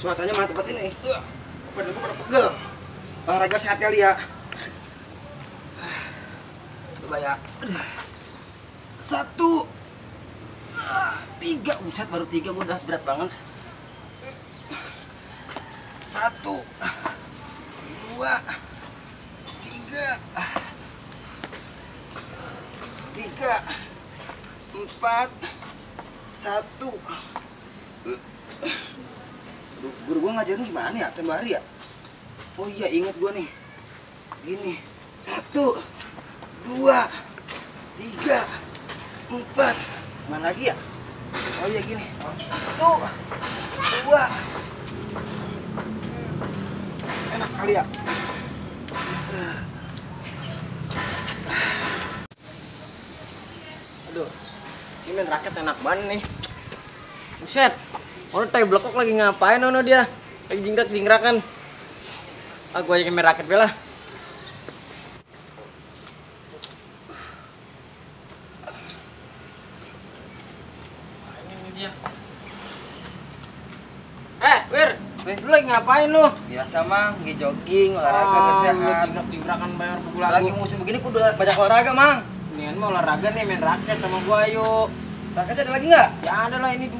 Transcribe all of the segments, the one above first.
Cuacanya mana tempat ini? Badan gue pada pegel. Olahraga sehat kali ya. Coba ya. 1, 3. Buset, baru 3 gue udah berat banget. 1, 2, 3. 3, 4, 1. Guru gue ngajarin gimana ya, tempo hari ya? Oh iya, ingat gue nih. Gini, 1, 2, 3, 4. Mana lagi ya? Oh iya gini. 1, 2. Enak kali ya? Aduh, ini main raket enak banget nih. Buset, orang tai blokok lagi ngapain ono dia? Lagi jingkrak-jingkrakan. Ah, gua aja main raket bela. Ini dia. Wir, lu lagi ngapain lu? Biasa Mang, lagi jogging, olahraga bersehat. Jingkrak-jingkrakan bayar buku lagu. Lagi musim begini kudu banyak olahraga, Mang. Mendingan mau olahraga nih, main raket sama gua, ayo. Raket ada lagi nggak? Ya ada lah, ini 2.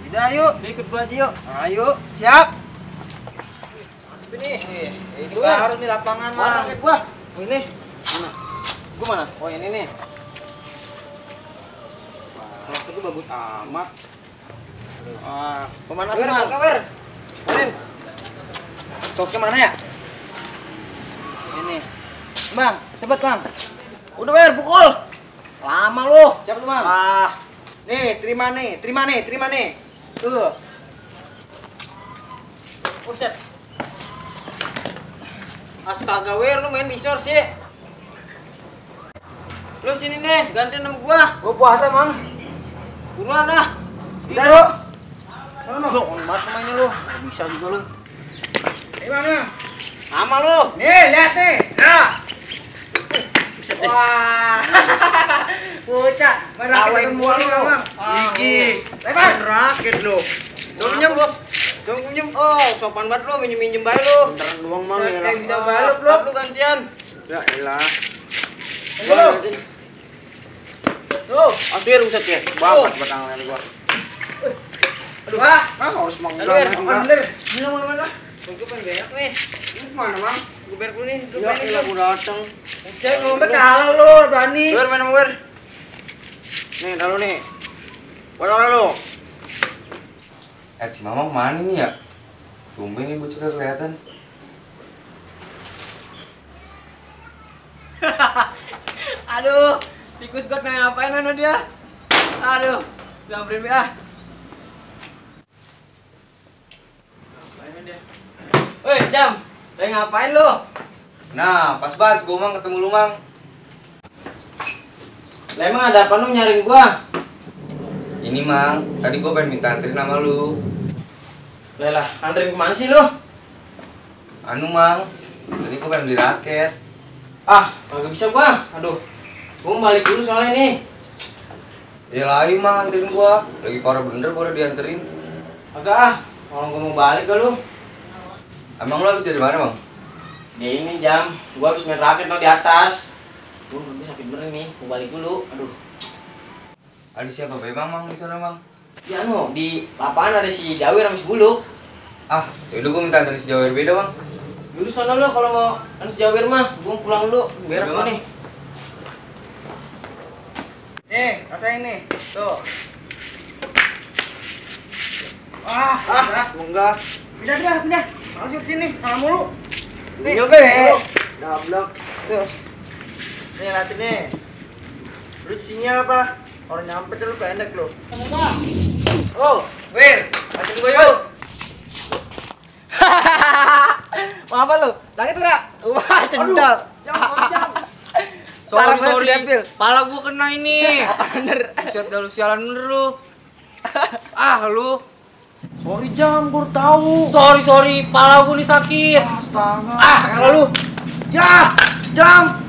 Udah, ayo. Ikut gua aja yuk. Ayo, siap. Ini baru nih lapangan, Mang. Raket gua. Oh, ini. Mana? Gua mana? Oh, ini nih. Raket itu bagus amat. Pemanasan, Mang. Kabar. Manin. Stoknya mana ya? Ini. Bang, cepet, Bang. Udah, Wir, pukul. Lama lu. Siap lu, Bang. Nih, terima nih. Tuh. Buset. Astaga, Wir, lu main visor sih. Lu sini nih, gantiin sama gua. Gua puasa, Mang. Buruan ah. Udah, yuk. Mana? Lu on banget namanya lu. Gak bisa juga lu. Gimana? Sama lu. Nih, lihat nih. Nah. Wah. Bocah, raket semua lu, Bang. Gigi. Lepas raket lu. Dong pinjem. Oh, sopan banget lu, minjem bae lu. Beneran doang, Mang. Kayak bisa balap lu gantian. Ya elah. Tuh, aduh ruset ya. Babat batangan gua. Aduh, harus mangga. Bener. Mana? Gua pengen berak nih. Ini kemana, Mang? Gua berak dulu nih. Ya elah, gua dateng. Cek ngombe kalah lu, berani. Wir, main sama Wir. Nih, taruh nih. Mana lu? Si Mama kemana nih ya? Tumben nih bocah udah kelihatan. Aduh, tikus got ngapain ano dia? Aduh, samperin be ah. Ngapain dia? Woi, Jam. Lagi ngapain lu? Nah, pas banget gua Mang ketemu lu, Mang. Lah emang ada apa lu nyariin gua? Ini, Mang, tadi gua pengen minta anterin sama lu. Lah, anterin kemana sih lu? Anu, Mang, tadi gua pengen beli raket. Ah, kagak bisa gua. Aduh. Gua mau balik dulu soalnya nih. Ya lagi, Mang, anterin gua. Lagi parah bener gua udah dianterin. Agak ah, kalau gua mau balik ke lu. Emang lu habis dari mana, Mang? Ya ini Jam, gua habis main raket tuh di atas. Gua sakit bener nih, mau balik dulu. Aduh. Ada siapa memang, Mang, di sana, Mang? Ya no, di lapangan ada si Jawir sama si Buluk. Ah, yaudah gua minta anterin si Jawir beda, Mang. Dulu sana lu kalau mau kan si Jawir mah, gua pulang dulu. Berak gua nih. Nih, rasain nih. Tuh. Enggak. Pindah. Langsung sini, salam mulu. Nih, Dablok. Tuh. Nih, latih nih. Lu sini apa? Orang nyampe lu pendek lu. Oh, Wir, latih gua yuk. Mau apa lu? Sakit enggak? Wah, cendol. Jam. Sorry. Pala gua kena ini. Bener. Buset dah lu sialan bener lu. Lu. Sorry Jam, gua tahu. Sorry, pala gua nih sakit. Astaga. Lu. Ya, Jam.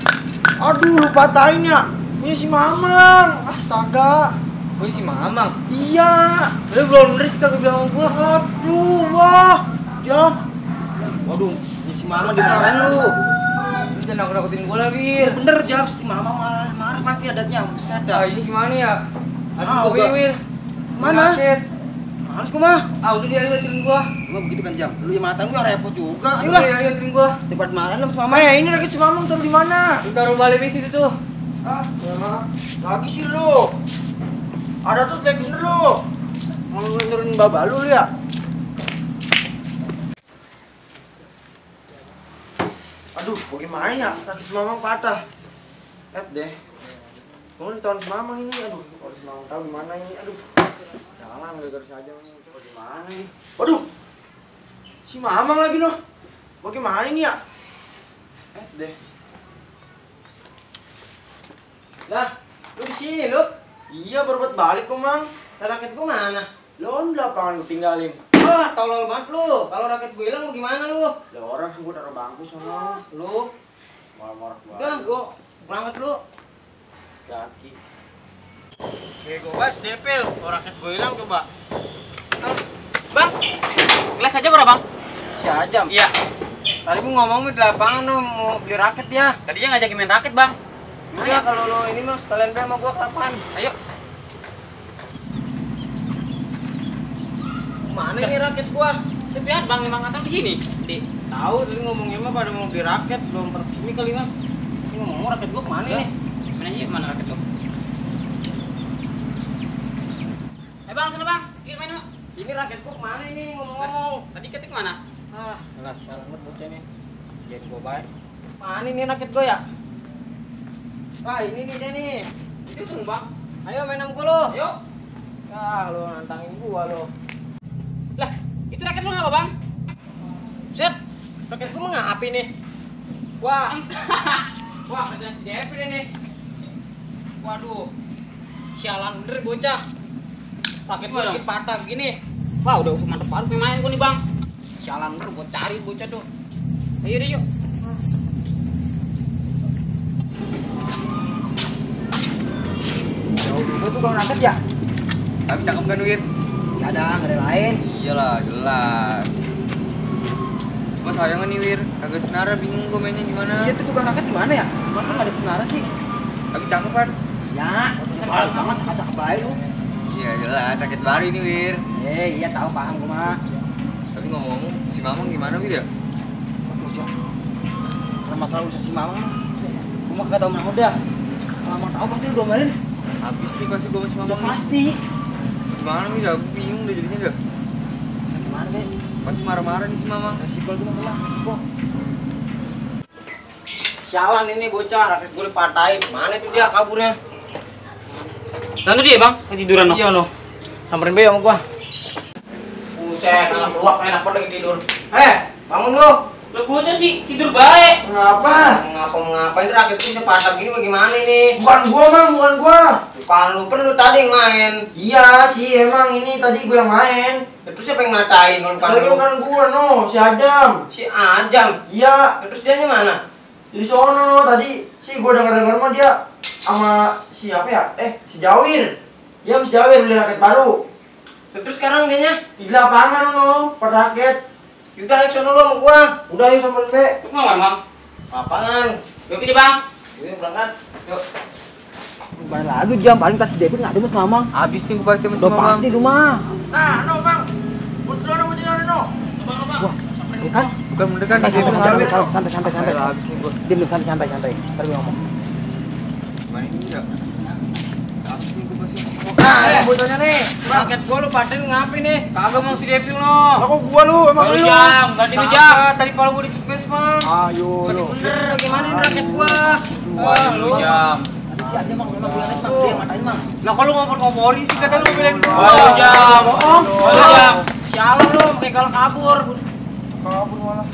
Aduh, lu patahin ya. Punya si Mamang. Astaga. Oh si Mamang. Iya. Lu belum bener sih kagak bilang sama gua. Aduh, wah. Jam. Waduh, ini si Mama dimarahin lu. Lu jangan nakut-nakutin gua lah, Wir. Bener, Jam. Si Mama marah pasti adatnya. Buset dah. Ah, ini gimana ya? Ah, Aduh, udah. Wir. Mana? Males gua mah. Ah, udah dia anterin gua. Gua begitu kan, Jam. Lu yang mana tanggung repot juga. Ayolah, Ayolah. ya anterin gua. Tempat marah sama Mama. Ya, ini lagi si Mama taruh di mana? Lu taruh balik di situ tuh. Ah, Mama. Lagi sih lu. Ada tuh jelek bener lu. Mau nurunin baba lu ya? Aduh, bagaimana ya? Kaki si Mamang patah. Deh. Mau ditahan si Mamang ini. Aduh, kalau si Mamang tahu gimana ini. Aduh. Jangan gara-gara saja. Bagaimana ini? Waduh. Si Mamang lagi noh. Bagaimana ini ya? Deh. Lah, lu di sini lu? Iya, baru buat balik kok, Mang. Raket gua mana? Lo di lapangan lu tinggalin. Ah, tolol banget lu. Kalau raket gua hilang gimana lu? Lah orang gua taruh bangku sana. Lu marah-marah gua. Udah, gua berangkat lu. Kaki. Oke, gua bas depil. Kalau raket gua hilang coba. Bang, gelas aja berapa bang? Si Ajam. Iya. Tadi gua ngomong di lapangan lu mau beli raket ya. Tadinya ngajakin main raket bang. Udah, kalau lo ini mah sekalian beli sama gua ke lapangan. Ayo. Mana ini raket gua? Saya lihat bang memang nggak tahu di sini. Tahu tadi ngomongnya mah pada mau beli raket, belum pernah kesini kali mah. Ini ngomong raket gua kemana nih? Mana aja mana raket lo? Bang sana bang, yuk main yuk. Ini raket gua kemana ini ngomong-ngomong? Tadi ketik mana? Salah banget bocah nih. Jadi gua baik. Mana ini raket gua ya? Wah, ini nih dia nih. Itu tuh bang. Ayo main sama gua lo. Ayo. Ya, lo nantangin gua lo. Lah, itu raket lo ngapa bang? Set. Raket gua mengapi nih. Wah. Wah, kerjaan si Devil ini. Waduh. Sialan bener bocah. Raket gua lagi patah begini. Wah udah mantep banget main gua nih bang. Sialan bener gua cari bocah tuh. Ayo deh yuk. Jauh juga tuh kalau raket ya. Tapi cakep kan, Wir? Ya ada, nggak ada lain. Iyalah, jelas. Cuma sayangnya nih, Wir. Kagak senara, bingung gua mainnya gimana. Iya tuh tukang raket di mana ya? Masa nggak ada senara sih? Tapi cakep kan? Ya, paham banget, cakep baik lu. Iya, jelas. Sakit baru ini, Wir. Iya tahu paham gua mah. Tapi ngomong-ngomong, si Mamang gimana, Wir ya? Bocah. Kalau masalah urusan si Mamang, gua mah kagak tahu mana udah. Kalau mau tahu pasti lu domelin. Habis nih pasti gua sama si Udah Mamang. pasti. Gimana, Wir? Aku bingung deh jadinya dah. Gimana deh? Pasti marah-marah nih si Mamang. Resiko itu mah resiko. Sialan ini bocah, raket gue dipatahin. Mana itu dia kaburnya? Lalu dia bang, ketiduran lo. Iya no. Samperin be sama gua. Buset, anak luak enak pada tidur. Bangun lu. Lo bocah sih tidur baik. Kenapa? Ngapain raket itu patah gini bagaimana ini? Bukan gua, Bang, bukan gua. Bukan lu tadi yang main. Iya sih, emang ini tadi gua yang main. Terus siapa yang ngatain kalau bukan lu? Bukan gua, no, si Adam. Si Adam? Iya. Terus dia mana? Di sono no, tadi sih gua dengar mah dia sama siapa ya? Si Jawir. Iya, si Jawir beli raket baru. Terus sekarang dianya di lapangan no, per raket. Yaudah, ayo sono lu sama gua. Udah, ayo sampein be. Ngomong bang. Lapangan. Yuk ini bang. Yuk berangkat. Yuk. Bayar lagi jam paling kasih debit nggak ada mas mamang. Habis nih gua pasti sama si Udah Mamang. pasti rumah. Nah, no bang. Betul no. Bang. Wah, bukan. Bukan bener kan? Santai, Dia santai, Wir. santai. Ayolah, habis nih gua. Diam, santai. Ntar gue ngomong. Gimana ini ya? Habis nih gua pasti. Nah, bocahnya nih. Raket gua lu paten ngapain nih? Kagak mau si Devil no. Aku gua lu, emang Ganti lu. jam, ganti jam. Kagak, tadi kepala gua dicepes, Mang. Ayo lu. Bener, gimana ini raket gua? Lu jam. Tadi si Ade mang memang gue liat mang dia matain mang. Lah kalau ngompor-ngomporin sih kata lu belain gua. Waduh jam. Bohong. Waduh jam. Sialan lu, pakai kalau kabur. Kabur malah.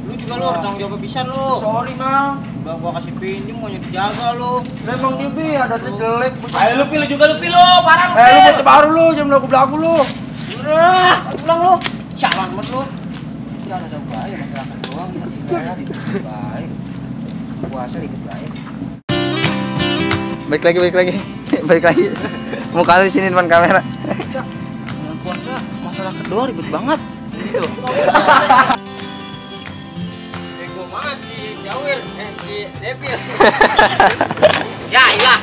Lu juga lu harus tanggung jawab pisan lu. Sorry, Mang. Udah gua kasih pinjem mau dijaga lu. Memang dia bi ada jelek. Ayo lu pilih juga lu pilih parah lu. Lu bocah baru lu, jam belagu lu. Udah, pulang lu. Sialan banget lu. Udah ada bahaya masyarakat doang, kita dikit baik. Puasa dikit baik. Baik lagi. Muka lu di sini depan kamera. Bulan puasa masalah kedua ribet banget. Gitu. Bego banget si Jawir, si Devil. Ya, ilah.